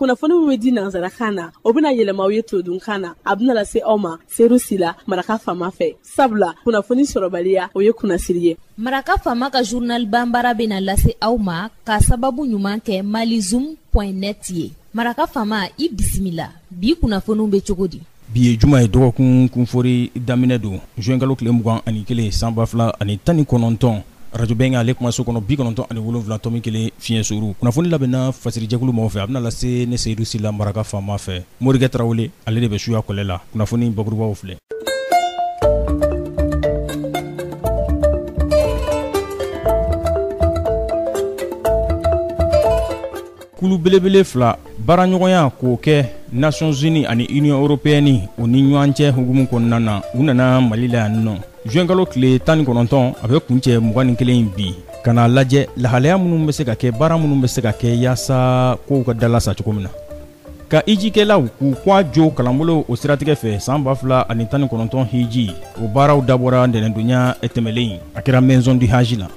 Kunnafoni min bɛ di nansarakan na, o bɛna yɛlɛma aw ye todunkan na. A bɛna lase aw ma Seyidu Sila, Maraka Faama fɛ. Sabula kunnafoni sɔrɔbaliya, o ye kunnasiri ye. Maraka Faama ka journal banbara bɛna lase aw ma ka sababu ɲuman kɛ malizoom.net ye. Maraka Faama, i bisimila. Bi kunnafoniw bɛ cogo di? Bi ye juma ye, dɔgɔkun kunfori daminɛ don, juin kalo tile 21 san 2019, radio bɛnkɛ ale kumaso kɔnɔ 97.1 fiɲɛ suru. Kunnafoni labɛnna fasirijɛkulu maaw fɛ, a bɛna lase ne Seyidu Sila Maraka Faama fɛ. Morikɛ Tarawele, ale de bɛ suya kɔlɛ la. Kunnafoni bakurubaw filɛ. Kulu belebele fila baaraɲɔgɔnya k'o kɛ Nations Unies ani Union européenne o ni ɲɔgɔn cɛ hukumu kɔnɔna na, u nana Mali la yan nɔ juin kalo tile 19, a bɛ kuncɛ 21 bi, ka n'a lajɛ lahalaya minnu bɛ se ka kɛ, baara minnu bɛ se ka kɛ yaasa kow ka dalasa cogo min na, ka hijikɛlaw k'u kwa jo kalanbolo o siratigɛ fɛ. San 2019 hiji, o baaraw dabɔra ntɛnɛndonya tɛmɛlen, a kɛra Maison du Hajj la.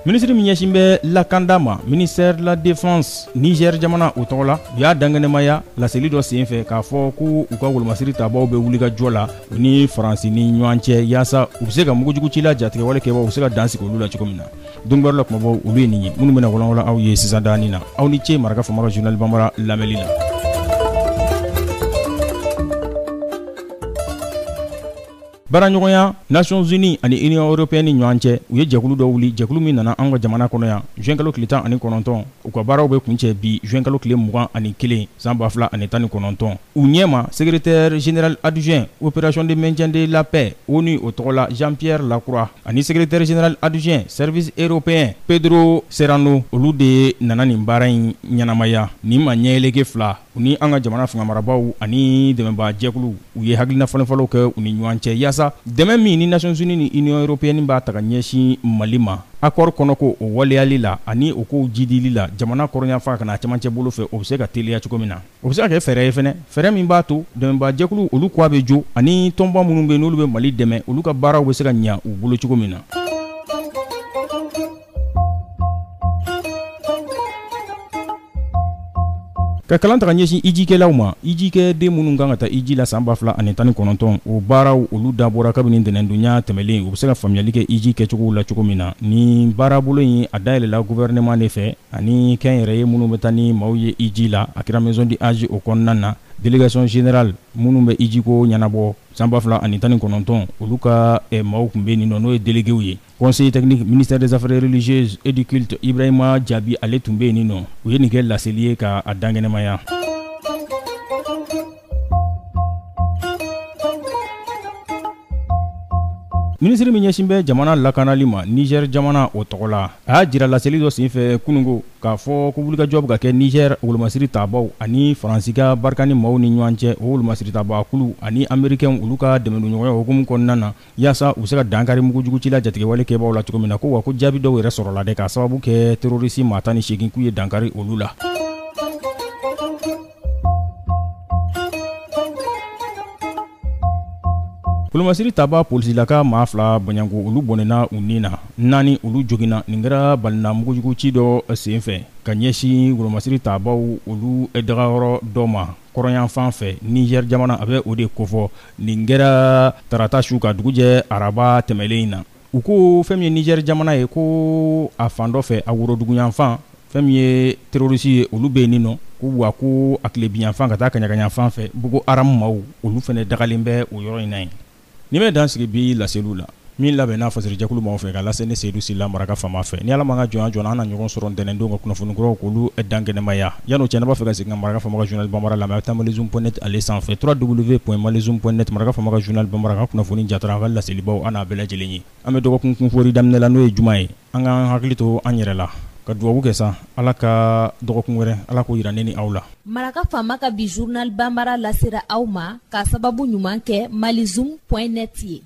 Minisiri min ɲɛsin bɛ lakanda ma, ministère de la défense, Niger jamana o tɔgɔ la, u y'a dankɛnɛmaya laseli dɔ sen fɛ k'a fɔ ko u ka wolomasiri tabaw bɛ wulikajɔ la u ni Faransi ni ɲɔgɔn cɛ, yaasa u bɛ se ka mugujugucila jatigɛwale kɛbaw, u bɛ se ka dan sigi olu la cogo min na. Donkibaru la kumabaw, olu ye nin ye minnu bɛna walanwalan aw ye sisan daani na. Aw ni ce Maraka Faama ka journal banbara lamɛnli la. Baaraɲɔgɔnya Nations Unies ani Union européenne ni ɲɔgɔn cɛ, u ye jɛkulu dɔ wuli, jɛkulu min nana an ka jamana kɔnɔ yan juin kalo tile 19. U ka baaraw bɛ kuncɛ bi juin kalo tile 21 san 2019. U ɲɛma, secrétaire général adjoint opération de maintien de la paix ONU o tɔgɔ la, Jean-Pierre Lacroix, ani secrétaire général adjoint service européen Pedro Serrano, olu de nana nin baara in ɲɛnamaya. Nin ma ɲɛyɛlɛke fila, u ni an ka jamana fanga marabaaw ani dɛmɛbaajɛkulu, u ye hakilina falenfalenw kɛ u ni ɲɔgɔn cɛ, yaasa dɛmɛ min ni Nations Unies ni Union européenne b'a ta ka ɲɛsin Mali ma accord kɔnɔ, ko o waleyali la ani o kow jidili la jamana kɔrɔnyanfan ka na cɛmancɛ bolo fɛ, o bɛ se ka teliya cogo min na. O bɛ se ka kɛ fɛɛrɛ ye fɛnɛ, fɛɛrɛ min b'a to dɛmɛbaajɛkulu olu kwa bɛ jo ani tɔnba minnu bɛ n'olu bɛ Mali dɛmɛ, olu ka baaraw bɛ se ka ɲa u bolo cogo min na. Ka kalan ta ka ɲɛsin hijikɛlaw ma, hijikɛden minnu kan ka taa hiji la san 2019, o baaraw olu dabɔra kabini ntɛnɛndonya tɛmɛlen. U bɛ se ka faamuyali kɛ hiji kɛcogow la cogo min na. Nin baarabolo in, a dayɛlɛla gouvernement de fɛ ani kɛnyɛrɛye minnu bɛ taa ni maaw ye hiji la. A kɛra Maison du Hajj o kɔnɔna na. Délégation générale minnu bɛ hijiko ɲɛnabɔ san 2019, olu ka maaw tun bɛ nin nɔ, n'o ye déléguéw ye. Conseiller technique ministère des affaires religieuses et du culte Ibrahima Jaabi, ale tun bɛ yen nɔ. U ye nin kɛ laseli ye k'a dankɛnɛmaya. Minisiri min ɲɛsin bɛ jamana lakanali ma Niger jamana o tɔgɔ la, a y'a jira laseli dɔ senfɛ kununko k'a fɔ ko wulikajɔ bɛ ka kɛ Niger wolomasiri tabaw ani Faransi ka Barkhane maaw ni ɲɔgɔn cɛ, o wolomasiri tabaa kulu ani Américains olu ka dɛmɛdonɲɔgɔnya hukumu kɔnɔna na, yaasa u bɛ se ka dankari mugujugucila jatigɛwale kɛbaaw la cogo min na. Ko wa ko jaabi dɔw yɛrɛ sɔrɔla dɛ, k'a sababu kɛ terroriste maa 18 k'u ye dankari olu la. Wolomasiri tabaa polisilaka maa fila bɔɲɔgɔnko, olu bɔnɛna u ni na, naani olu joginna. Nin kɛra balina mugujuguci dɔ senfɛ ka ɲɛsin wolomasiri tabaw olu dagayɔrɔ dɔ ma kɔrɔnyanfan fɛ Niger jamana, a bɛ o de kofɔ. Nin kɛra tarata su ka dugujɛ araba tɛmɛlen in na. U ko fɛn min ye Niger jamana ye, ko a fan dɔ fɛ, a woroduguyanfan, fɛn min ye terroriste ye, olu bɛ yen nɔ. Ko wa ko a tilebinyanfan ka taa kaɲagayanfan fɛ, Boko Haram maaw olu fana dagalen bɛ o yɔrɔ in na yen. Nin bɛ dan sigi bi laseliw la min labɛnna fasirijɛkulu maaw fɛ ka lase ne Seyidu Sila Maraka Faama fɛ. Ni Ala m'an ka jɔnya jɔ an na, an na ɲɔgɔn sɔrɔ ntɛnɛndon ka kunnafoni kuraw k'olu dankɛnɛmaya. Yan'o cɛ, n'a b'a fɛ ka segin ka Maraka Faama ka journal banbara lamɛn, a bɛ taa malizoom.net ale sanfɛ, www.malizoom.net. Maraka Faama ka journal banbara ka kunnafoni jatara, a ka laselibaw, an n'a bɛɛ lajɛlen ye. An bɛ dɔgɔkun kunfori daminɛ la, n'o ye juma ye. An k'an hakili to an yɛrɛ la ka dugawu kɛ sa, Ala ka dɔgɔkun wɛrɛ, Ala k'o jira ne ni aw la. Maraka Faama ka bi journal banbara lasera aw ma k'a sababu ɲuman kɛ malizoom.net ye.